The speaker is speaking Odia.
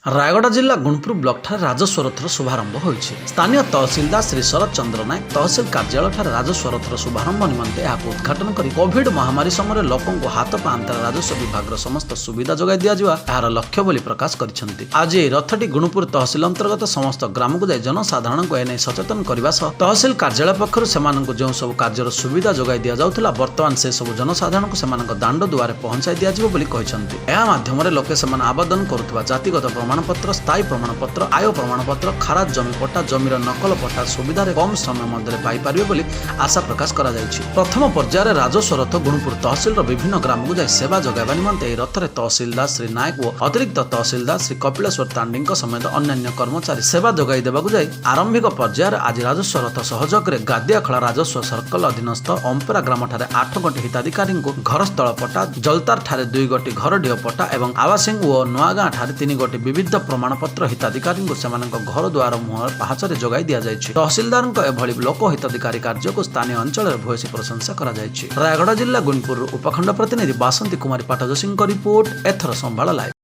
ରାୟଗଡ଼ା ଜିଲ୍ଲା ଗୁଣପୁର ବ୍ଲକଠାରେ ରାଜସ୍ୱ ରଥର ଶୁଭାରମ୍ଭ ହୋଇଛି। ସ୍ଥାନୀୟ ତହସିଲଦାର ଶ୍ରୀ ଶରତ ଚନ୍ଦ୍ର ନାୟକ ତହସିଲ କାର୍ଯ୍ୟାଳୟଠାରେ ରାଜସ୍ୱ ରଥର ଶୁଭାରମ୍ଭ ନିମନ୍ତେ ଏହାକୁ ଉଦ୍ଘାଟନ କରି କୋଭିଡ ମହାମାରୀ ସମୟରେ ଲୋକଙ୍କୁ ହାତ ପାଆନ୍ତାରେ ରାଜସ୍ୱ ବିଭାଗର ସମସ୍ତ ସୁବିଧା ଯୋଗାଇ ଦିଆଯିବା ଏହାର ଲକ୍ଷ୍ୟ ବୋଲି ପ୍ରକାଶ କରିଛନ୍ତି। ଆଜି ଏହି ରଥଟି ଗୁଣପୁର ତହସିଲ ଅନ୍ତର୍ଗତ ସମସ୍ତ ଗ୍ରାମକୁ ଯାଇ ଜନସାଧାରଣଙ୍କୁ ଏନେଇ ସଚେତନ କରିବା ସହ ତହସିଲ କାର୍ଯ୍ୟାଳୟ ପକ୍ଷରୁ ସେମାନଙ୍କୁ ଯେଉଁ ସବୁ କାର୍ଯ୍ୟର ସୁବିଧା ଯୋଗାଇ ଦିଆଯାଉଥିଲା, ବର୍ତ୍ତମାନ ସେସବୁ ଜନସାଧାରଣଙ୍କୁ ସେମାନଙ୍କ ଦାଣ୍ଡ ଦୁଆରେ ପହଞ୍ଚାଇ ଦିଆଯିବ ବୋଲି କହିଛନ୍ତି। ଏହା ମାଧ୍ୟମରେ ଲୋକେ ସେମାନେ ଆବେଦନ କରୁଥିବା ଜାତିଗତ ପ୍ରମାଣପତ୍ର, ସ୍ଥାୟୀ ପ୍ରମାଣପତ୍ର, ଆୟ ପ୍ରମାଣପତ୍ର, ଖାରାଜ ଜମି ପଟ୍ଟା, ଜମିର ନକଲ ପଟ୍ଟା ସୁବିଧାରେ କମ୍ ସମୟ ମଧ୍ୟରେ ପାଇପାରିବେ ବୋଲି ଆଶା ପ୍ରକାଶ କରାଯାଇଛି। ପ୍ରଥମ ପର୍ଯ୍ୟାୟରେ ରାଜସ୍ୱ ରଥ ଗୁଣପୁର ତହସିଲର ବିଭିନ୍ନ ଗ୍ରାମକୁ ଯାଇ ସେବା ଯୋଗାଇବା ନିମନ୍ତେ ଏହି ରଥରେ ତହସିଲଦାର ଶ୍ରୀ ନାୟକ ଓ ଅତିରିକ୍ତ ତହସିଲଦାର ଶ୍ରୀ କପିଳେଶ୍ୱର ତାଣ୍ଡିଙ୍କ ସମେତ ଅନ୍ୟାନ୍ୟ କର୍ମଚାରୀ ସେବା ଯୋଗାଇ ଦେବାକୁ ଯାଇ ଆରମ୍ଭିକ ପର୍ଯ୍ୟାୟରେ ଆଜି ରାଜସ୍ୱ ରଥ ସହଯୋଗରେ ଗାଦିଆଖଳା ରାଜସ୍ୱ ସର୍କଲ ଅଧୀନସ୍ଥ ଅମ୍ପରା ଗ୍ରାମଠାରେ ଆଠ ଗୋଟି ହିତାଧିକାରୀଙ୍କୁ ଘରସ୍ଥଳ ପଟ୍ଟା, ଜଲତାରଠାରେ ଦୁଇ ଗୋଟି ଘରଡିହ ପଟ୍ଟା ଏବଂ ଆବାସିଂ ଓ ନୂଆଗାଁ ଠାରେ ତିନି ଗୋଟି ବିବିଧ ପ୍ରମାଣପତ୍ର ହିତାଧିକାରୀଙ୍କୁ ସେମାନଙ୍କ ଘର ଦୁଆର ମୁହଁ ପାହାଚରେ ଯୋଗାଇ ଦିଆଯାଇଛି। ତହସିଲଦାରଙ୍କ ଏଭଳି ଲୋକ ହିତାଧିକାରୀ କାର୍ଯ୍ୟକୁ ସ୍ଥାନୀୟ ଅଞ୍ଚଳରେ ଭୂୟସୀ ପ୍ରଶଂସା କରାଯାଇଛି। ରାୟଗଡ଼ା ଜିଲ୍ଲା ଗୁଣପୁରରୁ ଉପଖଣ୍ଡ ପ୍ରତିନିଧି ବାସନ୍ତୀ କୁମାରୀ ପାଟଯୋଶୀଙ୍କ ରିପୋର୍ଟ, ଏଥର ସମ୍ଭାଳ ଲାଇଭ୍।